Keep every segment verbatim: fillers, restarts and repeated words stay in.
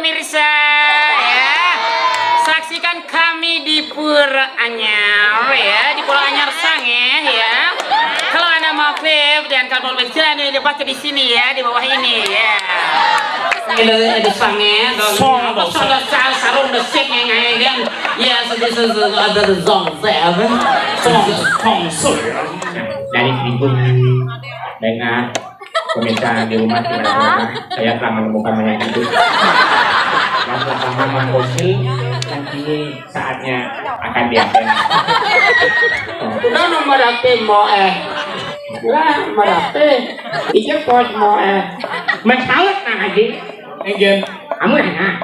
Pemirsa, ya, saksikan kami di Pura Anyar, ya, di Pulau Anyar Sange, ya. Kalau Anda mau klip dan kalau mau bercerita nih, dibaca di sini, ya, di bawah ini, ya. Ini ada Sange, ada Song, apa, Song, ada Sal, Sarung, ada Sing, yang, yang, yang, ya, sudah, sudah, sudah, ada The Song, saya, apa? Song, Song, Song. Dari Tribun, dengan pemirsa di rumah, tidak apa-apa. Saya telah menemukan mayat itu. Dan telah lama mengkonsumsi, dan kini saatnya akan diambil. Udah nomor apa mau, eh? Lah, merape. Ijepot mau, eh. Mas Paut, nah, Haji. Egen. Kamu, nah.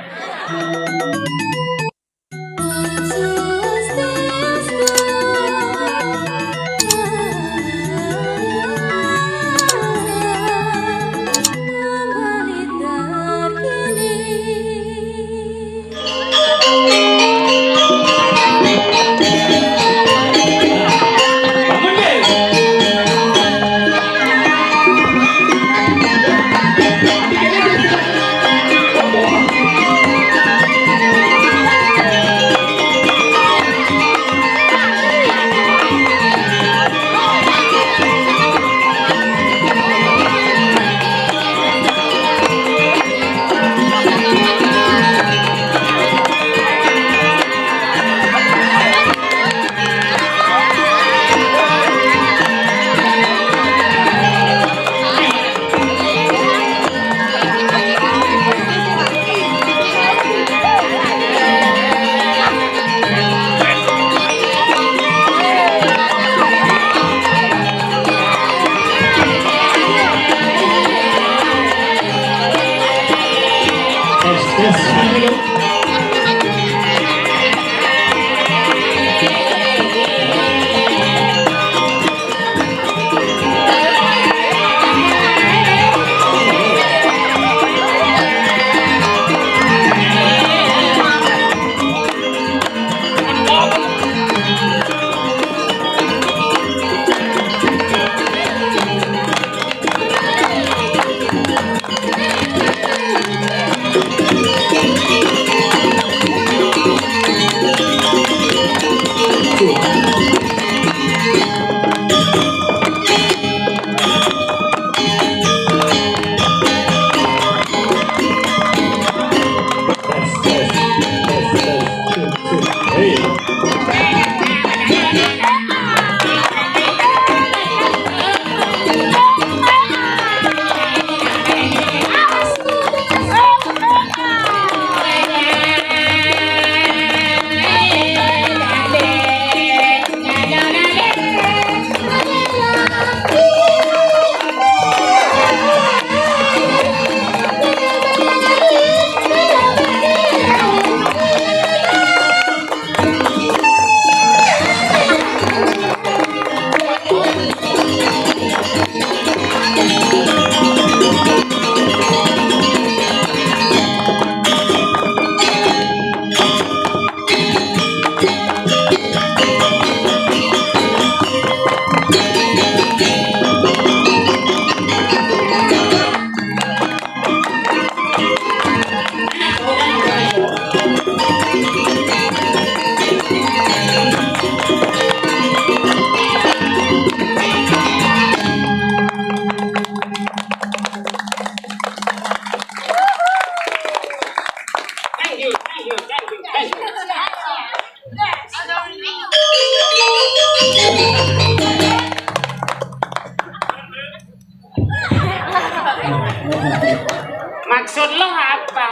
Maksud lo apa?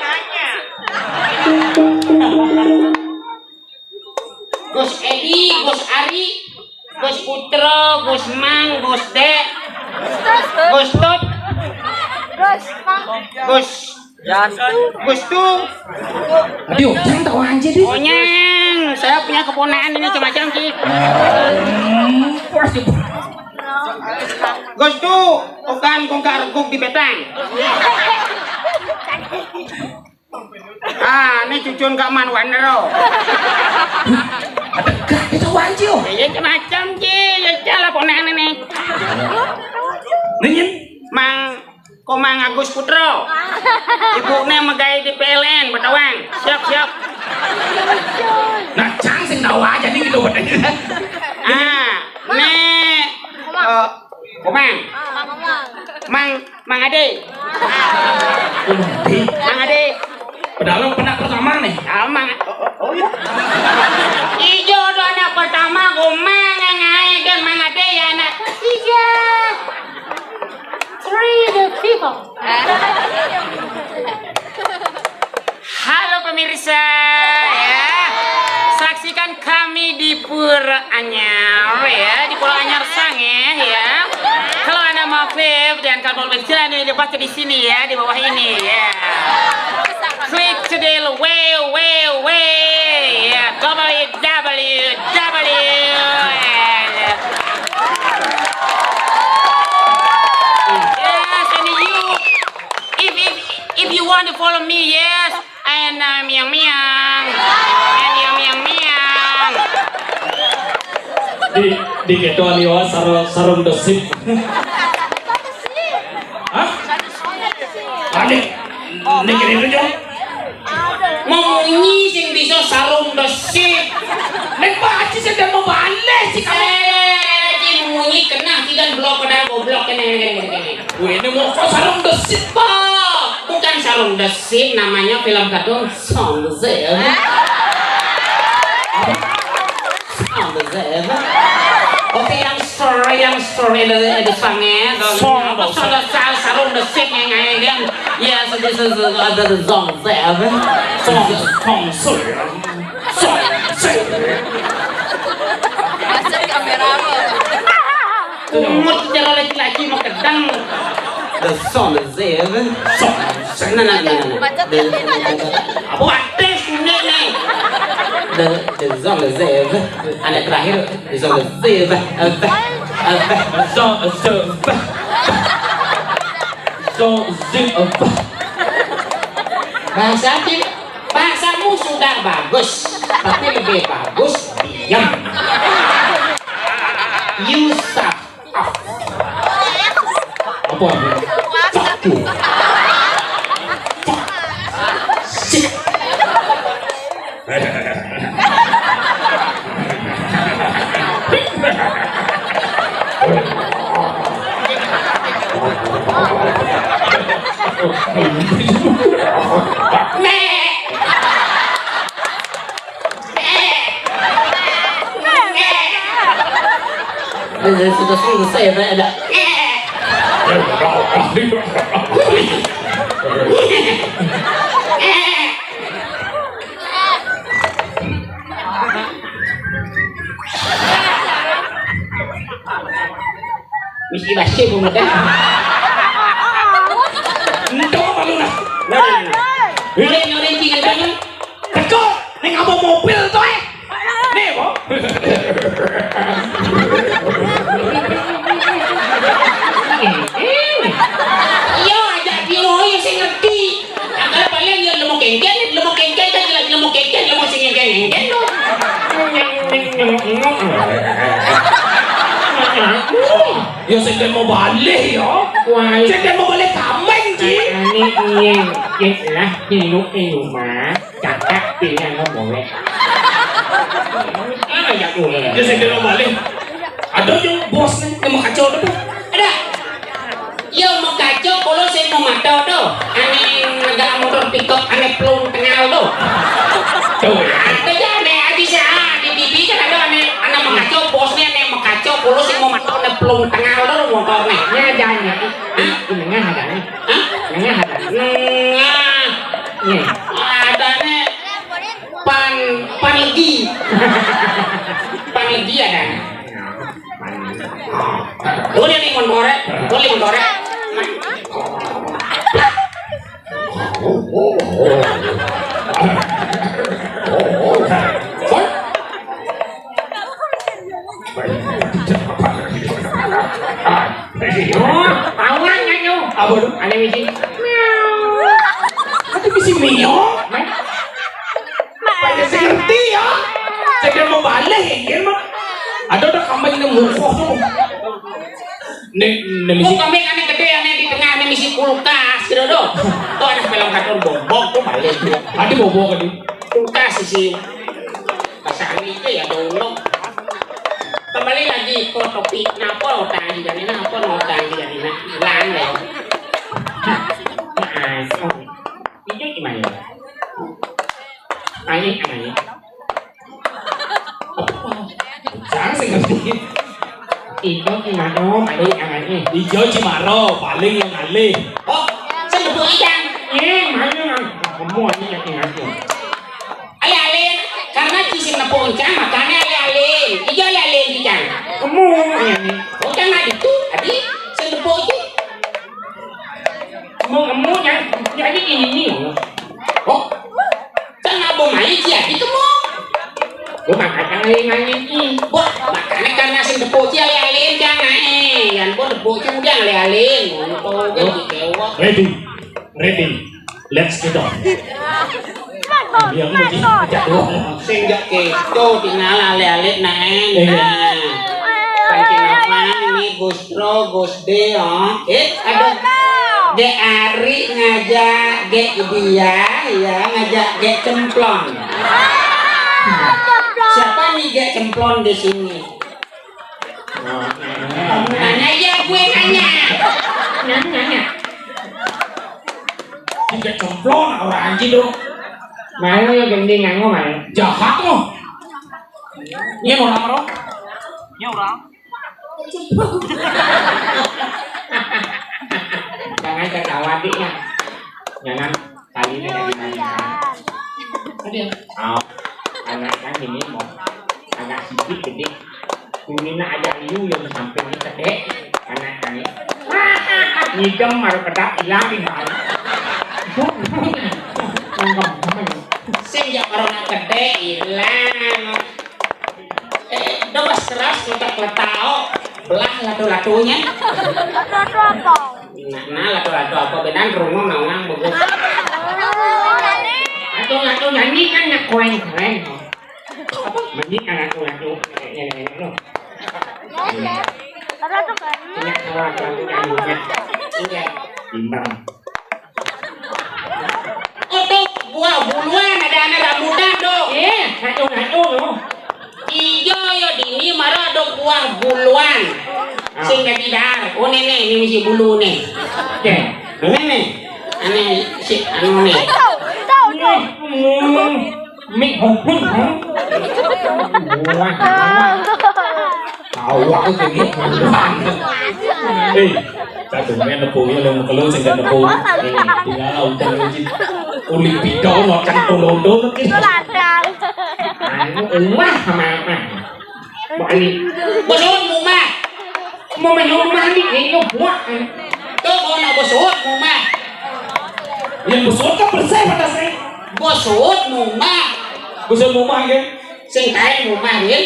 Nanya. Gus Edi, Gus Ari, Gus Putro, Gus Mang, Gus De, Gus Tut, Gus, Gus Tu. Aduh, jangan tahu aja deh. Onyang, saya punya keponakan ini macam-macam, Ki. Hmm, pasti. Gus Tu, bukan kongkar guk di betang. Ah, ini cucun Kak Man Wanero. Ada gak itu, Wanjo? Ya, ya, macam, Ki. Ya, ya, lah, ponakan ini. Nengin? Mang Komang Agus Putra. Ibuné magaé di P L N, Batawang. Siap, siap. Nah, cang sing tahu aja nih gitu. Ah, né, eh, Komang. Mang, Mang Ade. Mang Ade. Padahal pernah pertama nih. Ah, Mang. Oh, oh, oh, iya. Ijo do anak pertama, Komang, ngaé kan Mang Ade ya anak ketiga. Three the people. Halo pemirsa, ya. Saksikan kami di Pura Anyar, ya, di Pulau Anyar Sangeh, ya. Kalau Anda mau klip dan kalau mau lebih nih, dibaca di sini, ya, di bawah ini, ya. Klik to the way, way, way, ya, W W W. Yes, and you, if, if, if you want to follow me, yes, and uh, miang miang, and miang miang miang. Di, di ketua liwa sar-, sarung desip. Hah? Ane, nek kene itu, Jong. Mau munyi sing bisa sarung desip. Nek paci sedang mau balik sih kamu. Eh, lagi munyi kena sih kan blok kena goblok kena, kena, kena, kena. Wih, ini mau kok sarung desip, Pak? Bukan sarung desip, namanya film kartun Song Zero. Apa? Song Zero. Oke, yang story, yang story dari, dari Song ya. Song apa Desip. Song Desip, sarung desip yang kayak dia. Yes, this is uh, the Song Zero. Song, Song Zero. Song Zero. Masuk kamera. Umut cara laki-laki mau kedang. The Song Zero. Song Zero. Nah, nah, nah, nah, nah. The, apa artis ini nih? The, the Song Zero. Anak terakhir, the Song Zero. Apa? Apa? Song Zero. Song Zero. Bahasa Aceh, bahasamu sudah bagus, tapi lebih bagus diam. You suck. Apa? Satu. Sik. Sudah selesai, saya ada. Mesti basik pun ada. Entah apa lu nah. Nah, nah, nah. Boleh nyoren tinggal jangan. Teko, ning ngapa mobil to, eh? Nih, kok. Iya, ajak dino ya sing ngerti. Angkara paling ya lemo kengken, lemo kengken kan jelas lemo kengken, lemo sing kengken, kengken to. Ya sing den mau balik ya. Wah, sing den mau balik kameng, Ji. Ane iya, ya lah, dino eno mah. Cakak pilihan lo boleh. Ah, ya boleh. Ya sing den mau balik. Ada yang bos nih, yang mau kacau tuh. Ada. Yo, mau kacau, kalau saya mau mata tuh. Ane ngegak motor pickup, ane pelung tengah tuh. Tuh. Ada aja ane, aja sih, ah, di T V kan ada ane, anak mau kacau, bosnya ane mau kacau, kalau saya mau mata, ane pelung tengah tuh motornya. Ini ada ane. Hah? Ini ada ane. Hah? Ini ada ane. Nah. Nih. Ada ane. Pan, pan legi. Pan legi ada. Boleh nih, mon korek. Boleh, mon korek. Oh, awan kan yo. Apa tuh? Ada bisi. Miau. Ada bisi miau. Hah? Banyak sing ngerti ya. Saya mau balik ya, mah. Ada udah kambing nang mukoh tuh. Nih, nih misi. Oh, kambing ane gede, ane di tengah, ane Isi kulkas gitu doh. Tuh ada film kartun Bobok tuh balik. Ada Bobok tadi. Kulkas isi. Pasang itu ya dulu. Kembali lagi ke topik, kenapa utang di Janina, apa utang di Janina? Hilang deh. Nah, itu gimana? Ayo, ayo. Jangan sih ngerti. Ijo Cimaro paling anaknya. Ijo Cimaro paling yang alih. Oh, sing nepuk ikan. Eh, mana? Kamu aja yang ngaku. Alih-alih, karena ci sing nepuk ikan, makanya alih-alih. Ijo alih-alih ikan. Kamu yang. Oh, kan ada tuh, tadi sing nepuk itu. Mau kamu yang jadi ini nih. Oh, kan abang main sih, itu mau. Gua makan yang lain-lain ini. Wah, makanya karena sing tepuk sih alih-alih jangan eh. Yang gua tepuk sih udah alih-alih. Nonton gua di dewa. Ready, ready. Let's get on. Iya, aku mau di-, jadwal. Sing jak keto tinggal alih-alih nah. Iya. Nah. Pancing apa ini Gus Pro, Gus D, oh. Eh, aduh. Dek Ari ngajak Dek dia, ya, ngajak Dek Cemplon. Siapa nih Dek Cemplon di sini? Nanya ya, gue nanya. Nanya, nanya. Dek Cemplon, orang anjing tuh. Mana ya gending nganggo mana? Jahat loh. Iya, orang, orang. Iya, orang. Jangan ketawa, Dik, ya. Jangan kali ini lagi main. Ada. Oh, anak kan ini mau agak sedikit gede. Ini nak aja lu yang sampai di gede. Anak kan ini. Ngidem baru kedak hilang di bawah. Nangkep. Sing ya baru nak gede hilang. Eh, udah mas keras, kita keletak, oh. Belah lato-latonya. Lato-lato apa? Nah, nah, lato-lato apa? Bedan rumah naungan bagus. Lato-lato nyanyi kan nak keren-keren. Apa? Mending kan lato-lato. Nenek-nenek lo. Lato-lato nyanyi. Iya, timbang. Itu buah buluan, ada anak rambutan tuh. Eh, ngaco-ngaco lu. Ijo yo dini mara ada buah buluan. Ah. Sing dadi dar. Oh, nenek, ini mesti bulu nih. Oke. Nenek. Ini si anu nih. Tahu, tahu, tahu. Hmm. Mik hubung, ha? Wah. Tahu aku kayak gitu. Eh, satu men nepuk ya, yang kelu sing nepuk. Eh, tinggal udah lagi. Uli pidol, no, kan tolodo, kan. Anu, umah sama apa? Mbak Ani. Bos Uut mumah. Mau main rumah nih, ini buat. Tuh, mau nak bos Uut mumah. Yang bos Uut kan bersih pada saya. Bos Uut mumah. Bos Uut mumah, ya? Sing kain mumah, ya?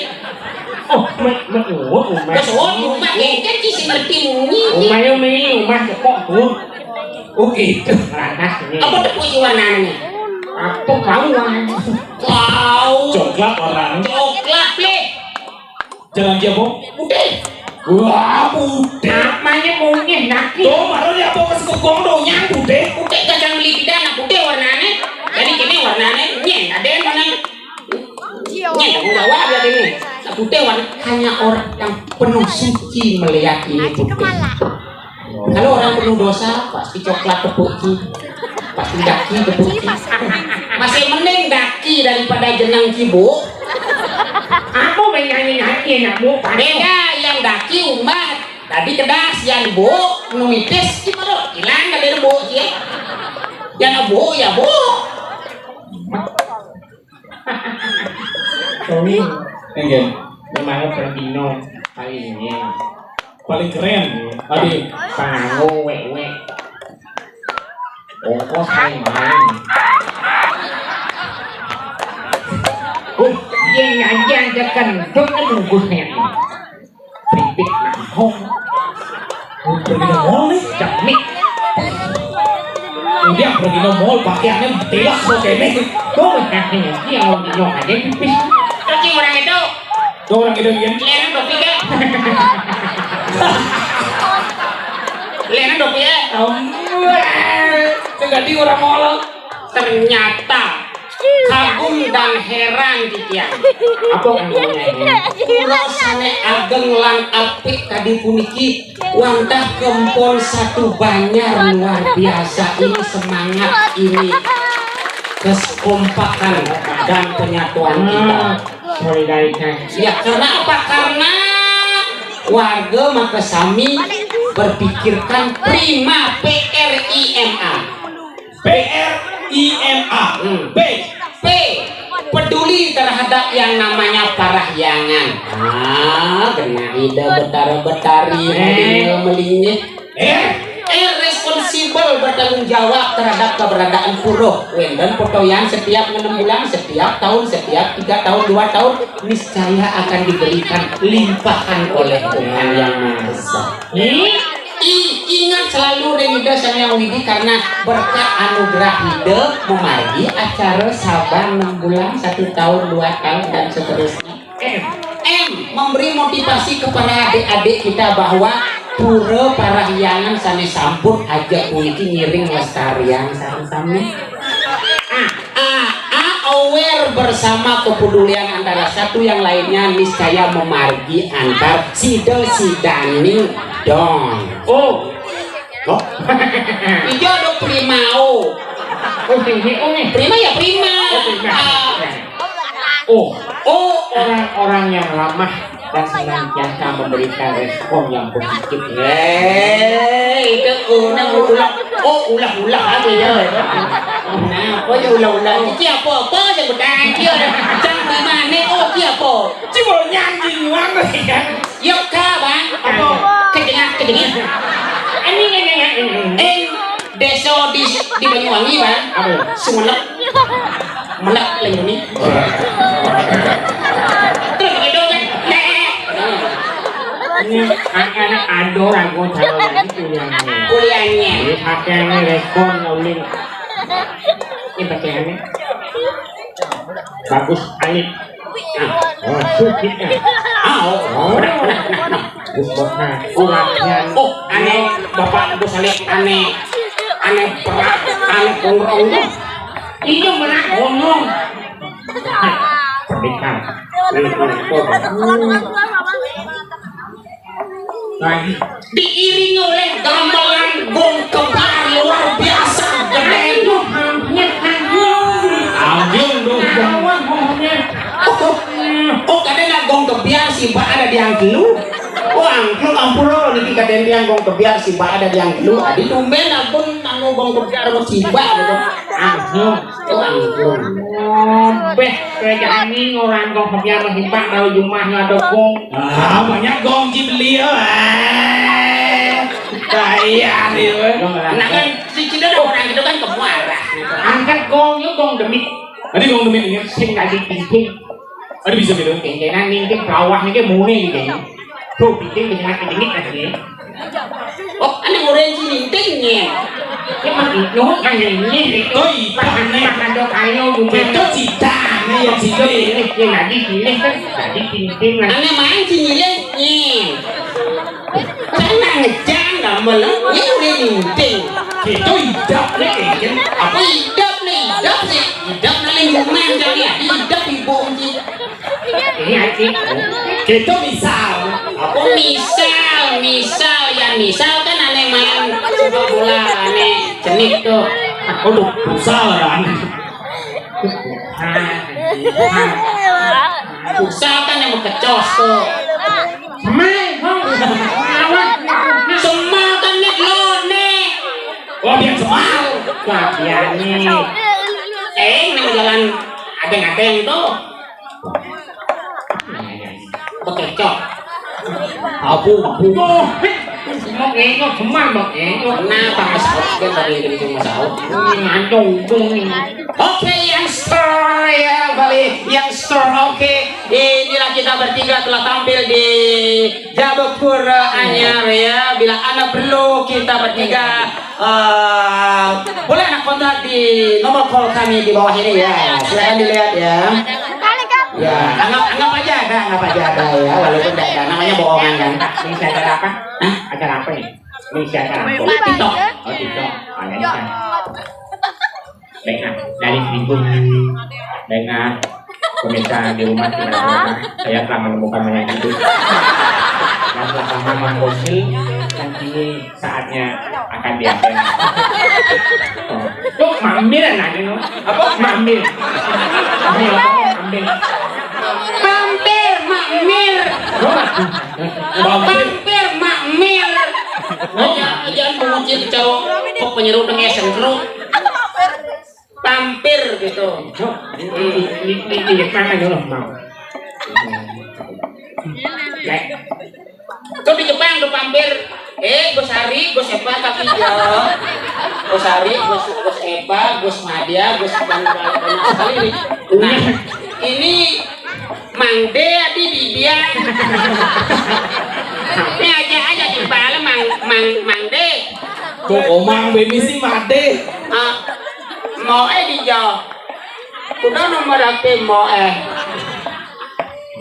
Oh, me-, me-, Uut mumah. Bos Uut mumah, ya, kan sih ngerti muni. Mumah, ya, mi, mumah, cepok, Bu. Oh, gitu. Panas ini. Apa tuh puji warnanya? Apa kau, Wan? Kau. Coklat warnanya. Coklat, Le. Jalan dia, Bong? Putih. Wah, putih. Namanya mungkin naki. Tuh, baru dia bawa ke sekukong dong, yang putih. Putih kacang beli pidana, putih warnanya. Jadi gini warnanya, nyeh, ada yang mana? Nyeh, tanggung jawab ya ini. Nah, putih warna, hanya orang yang penuh suci melihat ini putih. Kalau orang penuh dosa, pasti coklat tepuk ki. Pasti daki tepuk ki. Masih mending daki daripada jeneng ki, Bu. Aku main nyanyi-nyanyi, nak, Bu. Beda, yang daki umah. Tadi kedas, yang Bu, numitis, gimana? Hilang dari Bu, ya. Yang Bu, ya Bu. Enggak. Memangnya Ferdino paling ini. Paling keren. Adi. Pango wek-wek. Ongkos paling mahal. Uh, yang ngajar tekan, tuh kan bungkusnya. Pipit nahong. Pergi ke mall nih, Cak Mik. Udah pergi ke mall, pakaiannya tilak kok kayak ini. Tuh, yang mau nyok aja pipis. Cacing orang itu. Tuh orang itu, iya. Lena dopi ya. Lena dopi ya. Om. Wéh, sing dadi ora molot. Ternyata kagum dan heran titiang. Apa kagumnya ini? Pura sané ageng lan apik kadi puniki, wantah kempon satu banjar luar biasa ini semangat ini kekompakan dan penyatuan kita. Solidaritas. Ya, karena apa? Karena warga maka sami berpikirkan prima, P R I M A. P R I M A. Hmm. P. P. Peduli terhadap yang namanya parahyangan. Ah, kena ida betara-betari, eh, melingih. Eh. Eh, responsible, bertanggung jawab terhadap keberadaan pura. Wénten potoyan setiap enam bulan, setiap tahun, setiap tiga tahun, dua tahun, niscaya akan diberikan limpahan oleh Tuhan Yang Maha Esa. Hmm? I, ingat selalu ring Ida Sang Hyang Widi karena berkat anugerah Ida memargi acara saban enam bulan, satu tahun, dua tahun, dan seterusnya. M. M. Memberi motivasi kepada adik-adik kita bahwa pura parahyangan sané sampun ajak puniki ngiring lestarian sami-sami. A. A. A. Aware bersama kepedulian antara satu yang lainnya niscaya memargi antar sida sidaning don. Oh. Kok? Ijo do primao. Oh, sing si, oh, nih. Prima ya prima. Oh, prima. Ah. Oh, oh, orang-orang yang ramah dan senantiasa memberikan respon yang positif. Eh, itu ulah-ulah. Oh, ulah-ulah aja ya. Nah, apa ya ulah-ulah? Iki apa? Apa aja bukan dia. Cang di mana? Oh, iki apa? Cuma nyanyi doang ya. Yo ka, Bang. Apa? Kedengar, kedengar. Ini, ini, ini, ini. Eh, desa di, di Banyuwangi, Bang. Apa? Sumenep. Melak lagi ini. Terus gitu kan. Ini anak-anak ado ragu sama lagi kuliahnya. Kuliahnya. Jadi, pakaiannya respon, uling. Ini pakaiannya. Bagus, alit. Ah, oh, sukit, ya. Ah, oh, oh, benar, benar, benar. Bagus, benar. Kurangnya. Oh, aneh, Bapak Gus Alik, aneh. Aneh berat, aneh kurang. Iya, benar, ngomong. Pernikahan. Diiringi oleh gamelan gong kebyar luar biasa. Agung dong. Oh, oh, kadén gong kebyar sibak ada di angkelu. Oh, angklung ampura niki kadén tiang gong kebyar sibak ada di angkelu. Adi tumben ampun nganggo gong kebyar sibak gitu. Agung. Béh, kerajaan ini orang kok kopian mah simpang kalau jumah nggak ada gong. Ah, banyak gong ji beli ya. Ah. Kaya nih, weh. Nah kan si Cina ada orang itu kan kemuarah. Angkat gong, yuk gong demit. Tadi gong demit ini. Sing tadi tinggi. Ada bisa gitu. Tinggi nang tinggi bawah nih muni gitu. Tuh, tinggi dengan tinggi tadi. Oh, ané murid si Ninting nyén. Ya, Mas, nuhun kan ya, nyén. Itu ibané. Makan do kayo, bukan. Itu citane ya, sini. Ya, lagi pilih kan, lagi Ninting kan. Ané main si nyilih nyén. Sana ngejang gamel, nyén udah Ninting. Itu idap nih, kan. Apa idap nih, idap sih. Idap nih, lingkungan, kan ya. Idap ibu, Unci. Iya, Ci. Gitu misal. Apa misal? Misal, ya misal kan ané main sepak bola, ané cenik tuh. Aduh, misal kan. Misal kan yang mekecos tuh. Semal, Bang. Semal kan nih lo nih. Oh, biar semal. Wah, biar nih. Eh, nang jalan adeng-adeng tuh. Bekecok. Abu, abu. Mau ngenyok, semar mau ngenyok. Nah, Bang Saud, dia tadi yang kencing Mas Saud. Ini ngaco, untung ini. Oke, yang store ya, Bali, yang store. Oke, inilah kita bertiga telah tampil di Jabapura Anyar ya. Bila Anda perlu kita bertiga, eh, boleh Anda kontak di nomor call kami di bawah ini ya. Silakan dilihat ya. Ya, anggap, anggap aja ada, anggap aja ada ya, walaupun tidak ada, namanya bohongan kan. Ini acara apa? Hah? Acara apa nih? Ini siapa? TikTok. Oh, TikTok. Ah, ini kan. Baiklah, dari seribu. Baiklah, pemirsa di rumah, saya telah menemukan banyak itu. Dan telah lama mengkonsumsi, dan kini saatnya akan diambil. Tuh, mamir nanya, no. Apa? Mamir. Mamir, mamir. Mamir, mamir. Mamir. Mamir, mamir. Oh, jangan, jangan menguji cowok. Kok penyeru dengan sengkru? Pampir gitu. Ini, ini, ini, ini, ini, ini, ini, mau. Lek. Tuh di Jepang tuh pampir. Eh, Gus Ari, Gus Epa, kaki hijau. Gus Ari, Gus, Gus Epa, Gus Madia, Gus banyak, banyak sekali nih. Nah, ini Mang D adi di dia. Ini aja aja di bala Mang Mang Mang D. Kok omang bemi sih made? Ah, mau eh di jauh. Kuda nomor apa mau eh?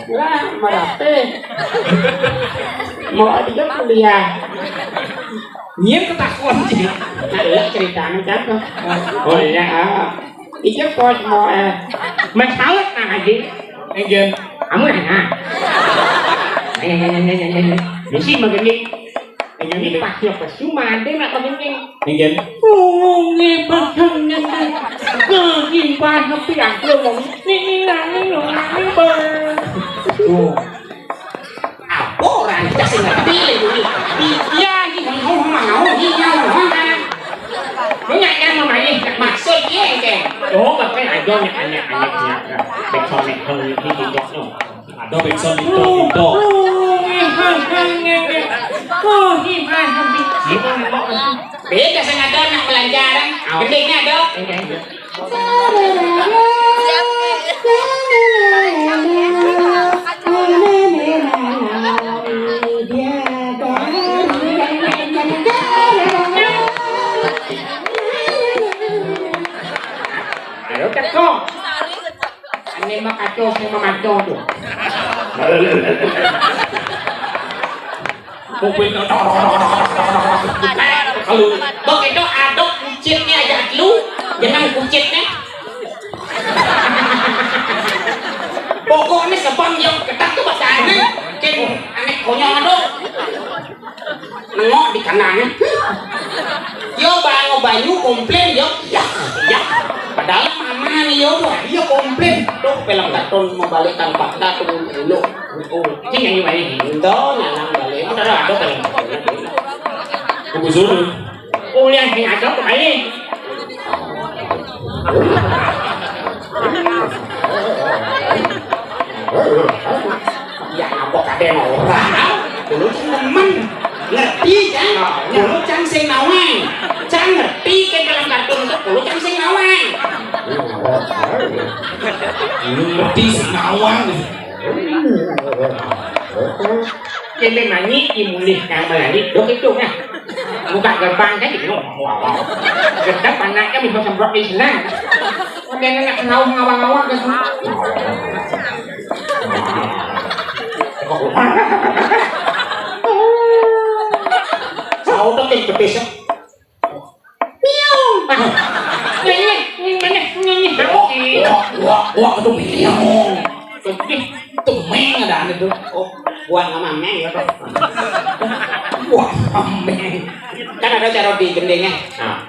Lah, merape? Mau aja kuliah. Nyiem ketakuan sih. Nah, iya ceritanya kan. Oh iya, ah. Iya, pos mau eh. Mas Saud nah aja. Enggak. Kamu nanya. Nanya, nanya, nanya, nanya. Mesti begini. Ini pas ya pas cuma ada nak begini. Enggak. Oh, ngepas ngepas. Ngepas tapi aku ngomong. Ini nangis lo nangis bang. Tuh. Apa orang kita sih ngerti lagi? Iya, ini ngomong, ngomong, ngomong, ini ngomong, ngomong. Lu nggak yang memahami maksud dia, Keng? Oh, nggak kan ada nih, aneh, aneh, aneh. Backsound, backsound, ini, ini, ini. Ada backsound, itu, itu. Beda sing ada nak pelajaran. Gendingnya ada. Ayo, cekok. Ini mah kacau, ini mah kacau tuh. Kuping kalau begitu aduk kucitnya aja lu, jangan kucitnya. Pokoknya sebang yang ketat tuh bahasa aneh, cing aneh konyol aduh. Nengok di kanan. Yo bangun banyu komplain yo. Ya, ya. Padahal mama nih yo tuh dia komplain. Tuh film kartun membalikkan fakta tuh dulu. Oh, ini yang gimana ini? Itu nyalang balik. Itu ada ada film. Kubu suruh. Kuliah yang ada kembali. Ya apa kadang orang? Kulo sing nemen. Ngerti kan? Kulo cang sing nawang. Cang ngerti kan dalam kartun itu kulo cang sing nawang. Lu ngerti sing nawang. Jadi nyanyi imulih nang melani dok itu nah. Buka gerbang kan gitu. Gedek anaknya bisa semprot di sana. Udah nggak tahu ngawang-ngawang ke sana. Tahu tuh kayak gede sih. Miau. Nyanyi, nyanyi, nyanyi. Wah, wah, wah, itu miau. Sedih. Itu meng ada itu. Oh, gua sama meng ya tuh. Wah, meng. Kan ada cara di gendengnya. Nah.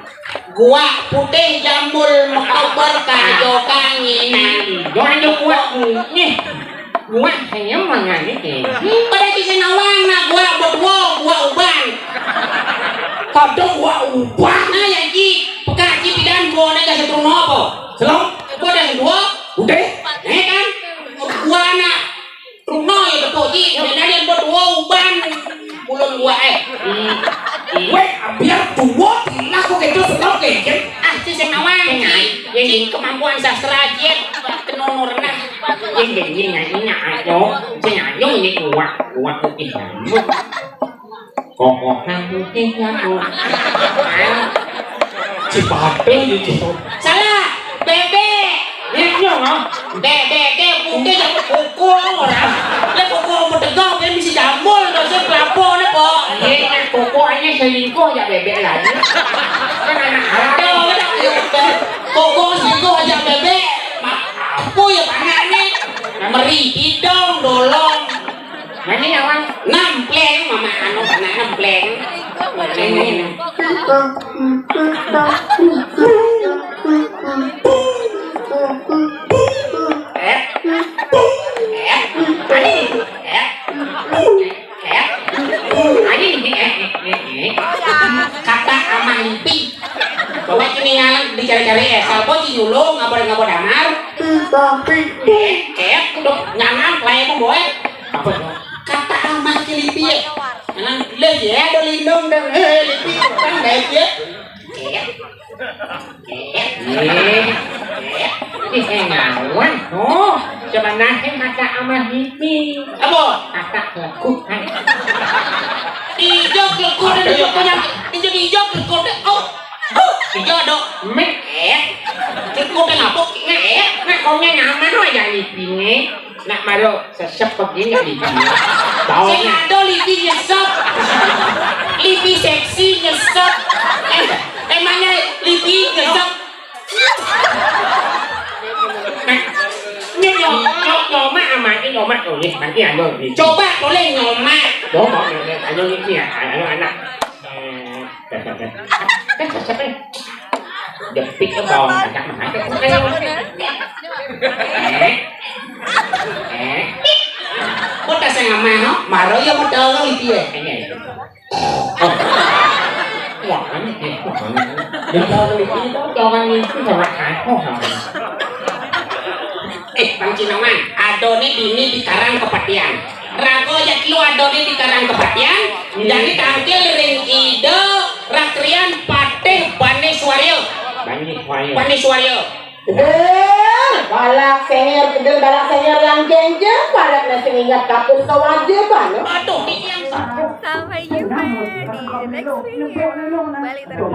Gua putih jambul mekobor kajo kangin. Gua aja gua nih. Gua senyum mah nih. Pada di nawang nak gua berdua gua uban. Kadang gua uban. Nah ya ji, peka ji pidan gua nak kasih turun apa? Selam. Gua dah dua. Udah. Ya kan? Gua nak Runo ya betul ji, bedanya buat dua uban. Ulun dua eh. Weh, biar dua tilah kok gitu sebab kayak gitu. Ah, si sing nawang ji. Ji kemampuan sastra ji. Kenunu renah. Yang gini nyanyi ayo, sing ayo ini kuat, kuat putih. Kokohan putih aku. Cipate gitu. Salah. Bebek. Iya no. Bebek ke putih jadi kuku orang. Lek kuku mau tegak dia bisa Tambul dosa pelapo ne, Pok. Iye, nak koko ane selingkuh ajak bebek lagi. Kan anak haram. Aduh, aduh, aduh. Koko selingkuh ajak bebek. Ma-, apo ye panak ne? Meri kidong, dolong. Mane awang? Nempleng, mama anu panak nempleng. Nempleng. Eh? Eh? Ani? Eh? Eh? Ani? Eh, eh, eh, eh. Kata Amah Lipi. Coba kini ngalang dicari-cari, eh. Sapa sing nyulung, ngapa-ngapa damar? Eh, eh, dok, nyangan, lae pemboe. Apa? Kata Amah Lipi, eh. Nang, le, ye, ada lindung, dong. Eh, Lipi, kan, baik, ye. Eh. Eh, eh, eh, ngawan. Oh, sebenarnya kata Amah Lipi. Apa? Kata klekuk, kan. Ijo klekuk, dan ijo punya, ijo, ijo klekuk, deh. Oh, oh, ijo ada. Mek, eh. Klekuk, deh, ngapa? Mek, eh. Mek, kau nya nyaman, oh, ya, Lipi, nih. Nak malu sesep begini, Lipi. Sing ada Lipi nyesep. Lipi seksi nyesep. Eh, emangnya Lipi nyesep? Nah, ini nyom-, nyom-, nyomak amat, ini nyomak tulis, nanti anu, Lipi. Coba tulis nyomak. Nyomak, nyomak, anu, Lipi ya, anu, anak. Eh, dah, dah, dah. Dah, dah, dah. Jepit ke bawah, agak mana? Eh? Eh? Kok tak saya ngamah, no? Maro ya modal, no, Lipi, ya? Ini, ini. Oh. Wah, ini, ini. Modal, Lipi, itu, jangan itu, jangan aku, kamu. Eh, Bang Cinoman, adone dini di Karang Kepatian. Rago aja lu adone di Karang Kepatian, jadi tangkil ring Ida Rakrian Patih Baneswarya. Baneswarya. Baneswarya. Heh, balak seher, kedel balak seher yang genjer, balak nasi ingat kapus kewajiban, no? Aduh, ini yang satu. Sampai jumpa di next video. Balik terus.